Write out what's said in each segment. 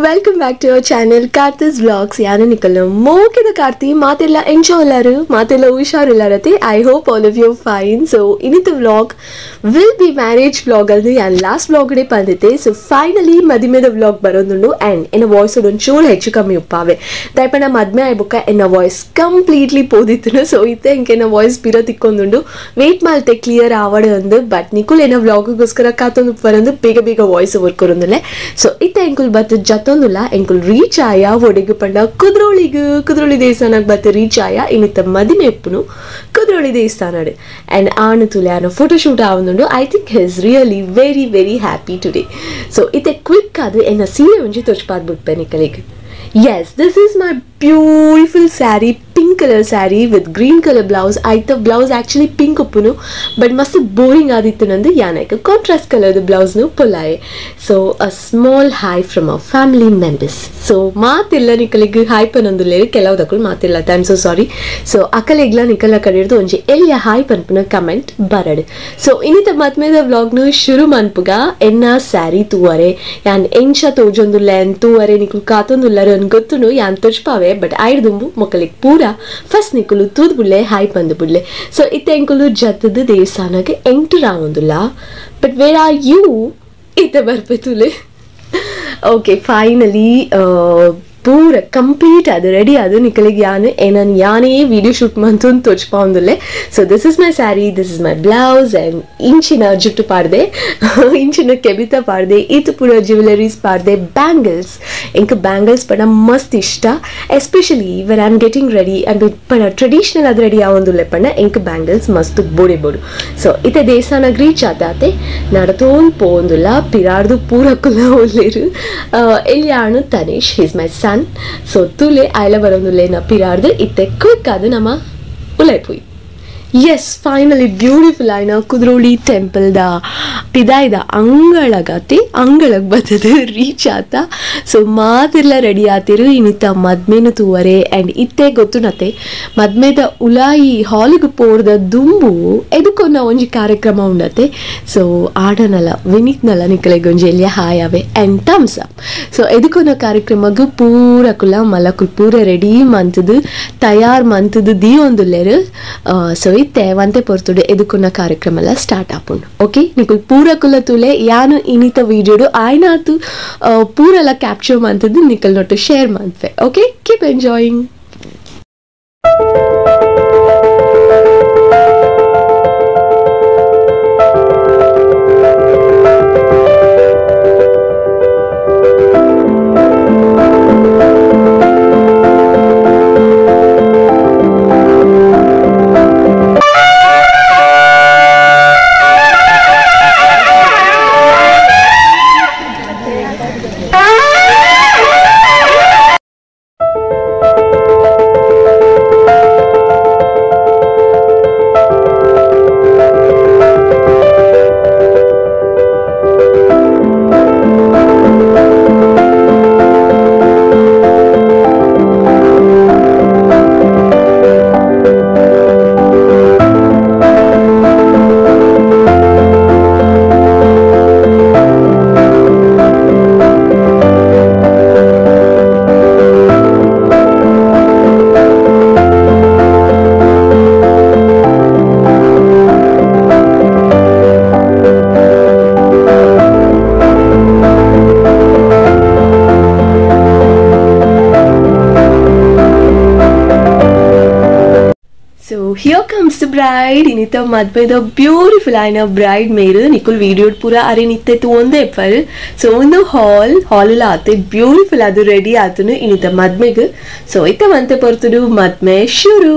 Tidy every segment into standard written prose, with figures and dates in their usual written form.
Welcome back to our channel Karthi's vlogs. ಯಾನು ನಿಕಲ್ನ ಮೋಕಿದ ಕಾರ್ತಿ ಮಾತೆಲ್ಲ enjoy ಇಲ್ಲಾರು ಮಾತೆಲ್ಲ ಹುಷಾರಿಲ್ಲಾರತಿ. I hope all of you fine. So ಇನ್ನಿತ vlog will be marriage vlog ಅಲ್ಲಿ ಯಾನ್ last vlog day ಬಂದಿತ್ತೆ. ಸೊ finally ಮದಿಮೆದ vlog ಬರೋದುಂಡು and ಎನ್ನ voice ಒಂಚೂರು ಹೆಚ್ಚು ಕಮ್ಮಿ ಉಪ್ಪಾವೆ ದಯಪಣ ಮದ್ಮೆ ಆಯ್ಬುಕ್ಕ ಎನ್ನ ವಾಯ್ಸ್ ಕಂಪ್ಲೀಟ್ಲಿ ಪೋದಿತ್ತು. ಸೊ ಇತ್ತೆ ಎಂಕೆ ಎನ್ನ ವಾಯ್ಸ್ ಪಿರ ತಿಕ್ಕೊಂದುಂಡು ವೇಟ್ ಮಾಲ್ತೆ ಕ್ಲಿಯರ್ ಆವಡೆ ಅಂದು ಬಟ್ ನಿಕುಲ್ ಎನ್ನ ವ್ಲಾಗ್ಗೋಸ್ಕರ ಕಾತೊಂದು ಬರಂದು ಬೇಗ ಬೇಗ ವಾಯ್ಸ್ ಓವರ್ ಕೊರೊಂದುಲ್ಲೆ. ಸೊ ಇತ್ತೆ ಎಂಕುಲ್ ಬತ್ತು ಜತ್ತೊಂದುಲ್ಲ ಎಂಕುಲ್ ರೀಚ್ ಆಯ ಒಡೆಗು ಪಂಡ ಕುದ್ರೋಳಿಗು ಕುದ್ರೋಳಿ ದೇವಸ್ಥಾನಕ್ಕೆ ಬತ್ತು ರೀಚ್ ಆಯ ಇನ್ನಿತ್ತ ಮದಿಮೆ ಎಪ್ಪುನು ಕುದ್ರೋಳಿ ದೇವಸ್ಥಾನ ಆ್ಯಂಡ್ ಆಣು ತುಲೆ ಆನ ಫೋಟೋಶೂಟ್ ಆವೊಂದುಂಡು. I think he's really very very happy today. So ಇತ್ತೆ ಕ್ವಿಕ್ ಅದು ಎನ್ನ ಸೀರೆ ಒಂಜಿ ತೊಚ್ಪಾದ್ ಬಿಟ್ಪೆ ನಿಕಲಿಗೆ. Yes, this is my beautiful saree, pink color saree with green color blouse. ಆಯ್ತ blouse actually pink ಉಪ್ಪುನು but ಮಸ್ತ್ ಬೋರಿಂಗ್ ಆದಿತ್ತು ನಂದು ಯಾನೈಕ್ contrast color the blouse ನು ಪೊಲಾಯೆ. So a small hi from our family members. So ಮಾತಿಲ್ಲ ನಿಕಲಿಗೆ hi ಪನೊಂದುಲ್ಲೇರು ಕೆಲವುದಕ್ಕೂ ಮಾತಿಲ್ಲ, I am so sorry. So ಅಕಲೆಗ್ಲ ನಿಕಲ ಕಡೆಯರ್ದು ಒಂಜಿ ಎಲ್ಲಿಯ hi ಪನ್ಪುನ comment ಬರಡು. ಸೊ ಇನ್ನಿತ ಮದ್ಮೇದ ವ್ಲಾಗ್ನು ಶುರು ಮನ್ಪುಗ ಎನ್ನ ಸ್ಯಾರಿ ತೂವರೆ ಯಾನ್ ಎಂಚ ತೋಜೊಂದುಲ್ಲೆ ತೂವರೆ ನಿಕುಲ್ ಕಾತೊಂದುಲ್ಲರು ಅನ್ ಗೊತ್ತುನು ಯಾನ್ ತೋಜ್ಪಾವೆ ಬಟ್ ಐಡ್ದುಂಬು ಮೊಕ್ಕಲಿಗೆ ಪೂರ ಫಸ್ಟ್ ನಿಕುಲು ತೂದ್ ಬುಡ್ಲೆ ಹಾಯ್ ಬಂದು ಬುಡ್ಲೆ. ಸೊ ಇತ್ತೆ ಎಂಕುಲು ಜತ್ತದ ದೇವಸ್ಥಾನಕ್ಕೆ ಎಂಟರ್ ಆವೊಂದುಲ್ಲ but where are you ಇತ್ತೆ ಬರ್ಪೆತುಲೆ. ಓಕೆ ಫೈನಲಿ ಪೂರ ಕಂಪ್ಲೀಟ್ ಅದು ರೆಡಿ ಅದು ನಿಕಲಿಗೆ ಯಾನು ಏನನ್ ಯಾನೇ ವಿಡಿಯೋ ಶೂಟ್ ಮಂತೊಂದು ತೋಚ್ಪಾಂದುಲ್ಲೆ. So this is my sari, this is my blouse and ಇಂಚಿನ ಜುಟ್ಟು ಪಾಡ್ದೆ ಇಂಚಿನ ಕೆಬಿತ ಪಾಡ್ದೆ ಈತು ಪೂರ ಜ್ಯುವೆಲರೀಸ್ ಪಾಡ್ದೆ ಬ್ಯಾಂಗಲ್ಸ್ ಎಂಕ್ ಬ್ಯಾಂಗಲ್ಸ್ ಪಡ ಮಸ್ತ್ ಇಷ್ಟ especially when I am getting ready and ಪಡ ಟ್ರೆಡಿಷನಲ್ ಅದು ರೆಡಿ ಆವೊಂದುಲ್ಲೆ ಪಂಡ ಎಂಕ್ ಬ್ಯಾಂಗಲ್ಸ್ ಮಸ್ತ್ ಬೋಡೆ ಬೋಡು. ಸೊ ಇತ್ತೆ ದೇವಸ್ಥಾನಗ್ ರೀಚ್ ಆತಾತೆ ನಡತೋನ್ ಪೋಂದುಲ್ಲ ಪಿರಾರ್ದು ಪೂರಕ್ಕುಲ್ಲ ಒಲ್ಲೇರು ಎಲ್ಯಾಣು Tanesh his my son. So ತುಲೆ ಆಯ್ಲ ಬರೋದುಲ್ಲೆ ನ ಪಿರಾರ್ದು ಇತ್ತೆ ಕ್ವಿಕ್ ಅದು ನಮ್ಮ ಉಲೈಪುಯ್. S finally beautiful ಆಯ್ನ Kudroli temple the ಪಿದಾಯ್ದ ಅಂಗಳಗತಿ ಅಂಗಳಗ್ ಬತ್ತದ ರೀಚ್ ಆತ. ಸೊ ಮಾತಿರ್ಲ ರೆಡಿ ಆತಿರು ಇನ್ನಿತ್ತ ಮದ್ಮೇನು ತೂವರೆ ಆ್ಯಂಡ್ ಇತ್ತೆ ಗೊತ್ತುನತೆ ಮದ್ಮೇದ ಉಲಾಯಿ ಹಾಲಿಗೆ ಪೋರ್ದ ದುಂಬು ಎದಕ್ಕೊನ್ನ ಒಂಜಿ ಕಾರ್ಯಕ್ರಮ ಉಂಡತೆ. ಸೊ ಆಡನಲ್ಲ ವಿನೀತ್ನಲ್ಲ ನಿಕಲೆಗ್ ಒಂಜಿ ಎಲ್ಲಿಯ ಹಾಯ್ ಅವೆ and thumbs up. So ಎದಕ್ಕೊನ್ನ ಕಾರ್ಯಕ್ರಮಗ್ ಪೂರ ಕುಲ ಮಲಕುಲ್ ಪೂರ ರೆಡಿ ಮಂತದು ತಯಾರ್ ಮಂತದು ದೀಯೊಂದುಲ್ಲೆರು. ಸೊ ಇತ್ತೆ ವಂತೆ ಪೊರ್ತುಡು ಎದುಕುನ್ನ ಕಾರ್ಯಕ್ರಮ ಎಲ್ಲ ಸ್ಟಾರ್ಟ್ ಆಪುಂಡು. ಓಕೆ ನಿಕುಲ್ ಪೂರ ಕುಲ ತುಲೆ ಯಾನು ಇನ್ನಿತ ವೀಡಿಯೋಡು ಆಯ್ನಾತು ಪೂರೆಲ್ಲ ಕ್ಯಾಪ್ಚರ್ ಮಂತದ್ದು ನಿಕಲ್ ನೊಟ್ಟು ಶೇರ್ ಮಂತ್ವೆ. Okay keep enjoying. So here comes the bride. ಇನ್ನಿತ ಮದ್ಮೆದ beautiful ಆಯ್ನ bride ಮೇರು ನಿಕುಲ್ video ಪೂರ ಅರೆ ನಿತ್ತೆತ್ತು ಒಂದೇ ಎಪ್ಪರು. ಸೊ ಒಂದು ಹಾಲ್ ಹಾಲ್ ಆತೆ ಬ್ಯೂಟಿಫುಲ್ ಅದು ರೆಡಿ ಆತನು ಇನ್ನಿತ ಮದ್ಮೆಗ್. ಸೊ ಇತ್ತ ಮಂತೆ ಪೊರ್ತುಡು ಮದ್ಮೆ ಶುರು.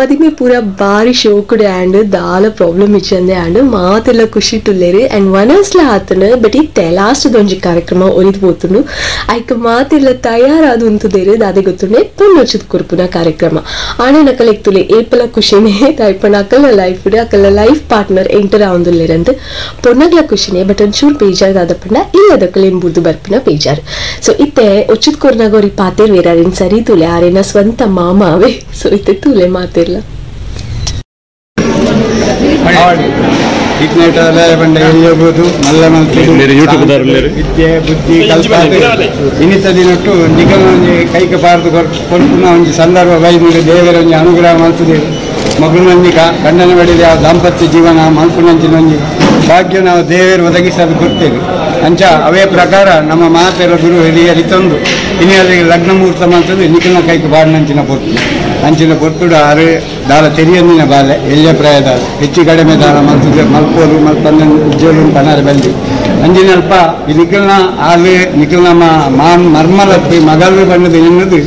ಮದಿಮೆ ಪೂರ ಬಾರಿ ಶೋಕುಡೆ ಆಂಡ್ ದಾಲ ಪ್ರಾಬ್ಲಮ್ ಇಚ್ಚಂದೆ ಆಂಡ್ ಮಾತೆಲ್ಲ ಖುಷಿ ತುಲ್ಲೇರು ಅಂಡ್ ವನಸ್ಲ ಆತನ ಬಟ್ ಇತ್ತೆ ಲಾಸ್ಟ್ ದೊಂಜಿ ಕಾರ್ಯಕ್ರಮ ಒರಿದು ಪೋತುಂಡು ಐಕ್ ಮಾತೆಲ್ಲ ತಯಾರಾದ ಉಂತುದೇರು ದಾದೆ ಗೊತ್ತುಂಡೆ ಪೊಣ್ಣೊಚ್ಚದ ಕುರ್ಪುನ ಕಾರ್ಯಕ್ರಮ ಆಣ ನಕಲೆಗ್ ತುಲೆ ಏಪಲ ಖುಷಿನೇ ತಾಯ್ಪಣ ಅಕಲ ಲೈಫ್ ಅಕಲ life partner enter ಆವೊಂದುಲ್ಲೇರಂತ ಪೊಣ್ಣಗ್ಲ ಖುಷಿನೇ ಬಟ್ ಒಂಚೂರು ಬೇಜಾರ್ ದಾದಪಂಡ ಇಲ್ಲದಕಲೇನ್ ಬುರ್ದು ಬರ್ಪಿನ ಬೇಜಾರು. ಸೊ ಇತ್ತೆ ಒಚ್ಚುತ್ ಕೊರ್ನಾಗ ಅವ್ರಿಗೆ ಪಾತೇರ್ ವೇರಾರಿನ್ ಸರಿ ತುಲೆ ಆರೇನ ಸ್ವಂತ ಮಾಮ ಅವೇ. ಸೊ ಇತ್ತೆ ತುಲೆ ಮಾತಿರ್ಲ ವಿದ್ಯೆ ಬುದ್ಧಿ ಕಲ್ಪಾದ ಇನ್ನಿತ ದಿನಟ್ಟು ನಿಗಮ ಕೈಗೆ ಬಾರದು ಕೊಡ್ಪುನ ಒಂಜಿ ಸಂದರ್ಭ ಬೈದು ದೇವರ ಒಂಜಿ ಅನುಗ್ರಹ ಮಲ್ತುದೇವು ಮಗುನಂಜಿಕ ಗಂಡನ ಬಡಿದ ದಾಂಪತ್ಯ ಜೀವನ ಮಲ್ಪುನಂಚಿನ ಒಂಜಿ ಭಾಗ್ಯ ನಾವು ದೇವರು ಒದಗಿಸಲು ಕೊಡ್ತೇವೆ. ಅಂಚ ಅವೇ ಪ್ರಕಾರ ನಮ್ಮ ಮಾತೆರ ಗುರು ಹಿರಿಯರಿತಂದು ಇನ್ನಿಗೆ ಲಗ್ನ ಮುಹೂರ್ತ ಮಾಡ್ತದೆ ನಿಖಲ್ನ ಕೈಗೆ ಬಾಡಿನಂಚಿನ ಪೊರ್ತು ಅಂಚಿನ ಪೊರ್ತುಡು ಆರು ದಾಲ ತೆರಿಯಂದಿನ ಬಾಲೆ ಎಲ್ಯ ಪ್ರಾಯದ ಹೆಚ್ಚು ಕಡಿಮೆ ದಾಲ ಮಲ್ತದೆ ಮಲ್ಪೋರು ಮಲ್ಪಂದ ಉಜ್ಜೋಲು ಪನಾರ ಬಲ್ಲಿ ಅಂಚಿನಲ್ಪ ಈ ನಿಖಲ್ನ ಆಲು ನಿಖಲ್ನ ಮಾನ್ ಮರ್ಮಲಪ್ಪಿ ಮಗಲು ಬಣ್ಣದ ಎನ್ನುದು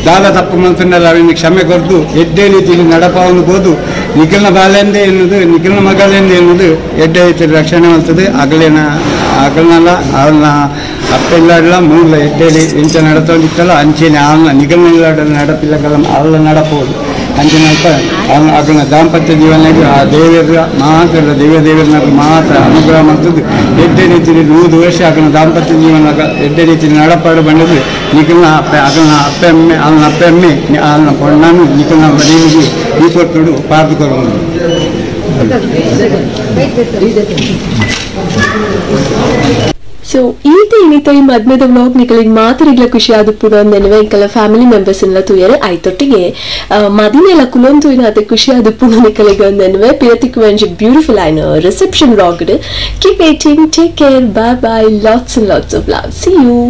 ದಾಲ ತಪ್ಪು ಮಲ್ತಂಡಲ್ಲ ಅವನಿಗೆ ಕ್ಷಮೆ ಕೊರ್ದು ಎಡ್ಡೆ ರೀತಿಯಲ್ಲಿ ನಡಪಾವನ್ನು ಬೋದು ನಿಖಲ್ನ ಬಾಲೆಂದೇ ಎನ್ನುದು ನಿಖಲ್ನ ಮಗಲೆಂದೇ ಎನ್ನುದು ಎಡ್ಡೆ ರೀತಿಯಲ್ಲಿ ರಕ್ಷಣೆ ಮಾಡ್ತದೆ ಅಗಲೇನ ಅಗಲ್ನಲ್ಲ ಅವನ ಅಪ್ಪೆಲ್ಲಾಡಲ ಮೂಲ ಎಡ್ಡೇಲಿ ಇಂಚ ನಡತೊಂದಿತ್ತಲ್ಲ ಅಂಚೆನೆ ಅವನ ನಿಗಲ್ನೆಲ್ಲಾಡಲ ನಡಪಿಲ್ಲ ಅಲ್ಲ ನಡಪೋದು ಅಂಚಿನಲ್ಪ ಅವನ ಅಗಲ್ನ ದಾಂಪತ್ಯ ಜೀವನ ಆ ದೇವರ ಮಾತ್ರ ದೇವ ದೇವರನ್ನ ಮಾತ್ರ ಅನುಗ್ರಹ ಮಾಡ್ತದ್ದು ಎಡ್ಡೆ ರೀತಿಯಲ್ಲಿ 100 ವರ್ಷ ಅಗಲ್ನ ದಾಂಪತ್ಯ ಜೀವನ ಎಡ್ಡೆ ರೀತಿಯಲ್ಲಿ ನಡಪಾಡು ಬಂದದ್ದು ನಿಖಲ್ನ ಅಪ್ಪೆ ಅಗಲ್ನ ಅಪ್ಪೆ ಅಮ್ಮೆ ಅವನ ಅಪ್ಪೆ ಅಮ್ಮೆ ಅವನ ಪೊಣ್ಣನು ನಿಖಲ್ನ ಮನೆಗೆ ಈ ಪೊರ್ತುಡು ಪಾರ್ದುಕೊಳ್ಬೋದು. ಸೊ ಈತ ಇನ್ನಿತ ಈ ಮದ್ಮೆದ ವ್ಲಾಗ್ ನಿಕಲಿಗೆ ಮಾತರಿಗ್ಲ ಖುಷಿ ಆದ ಪುಡ ನೆನವೆ ಇಂಕಲ ಫ್ಯಾಮಿಲಿ ಮೆಂಬರ್ಸ್ ಎಲ್ಲ ತೂಯರೆ ಆಯ್ತೊಟ್ಟಿಗೆ ಮದಿನೆಲ್ಲ ಕುಲೊಂದು ಅದೇ ಖುಷಿ ಆದ ಪುಡ ನಿಕಲಿಗೆ ನೆನವೆ ಪಿರತಿಕ್ ಒಂಜಿ beautiful ಆಯ್ನ reception vlog. Keep waiting, take care, bye bye, lots and lots of love, see you.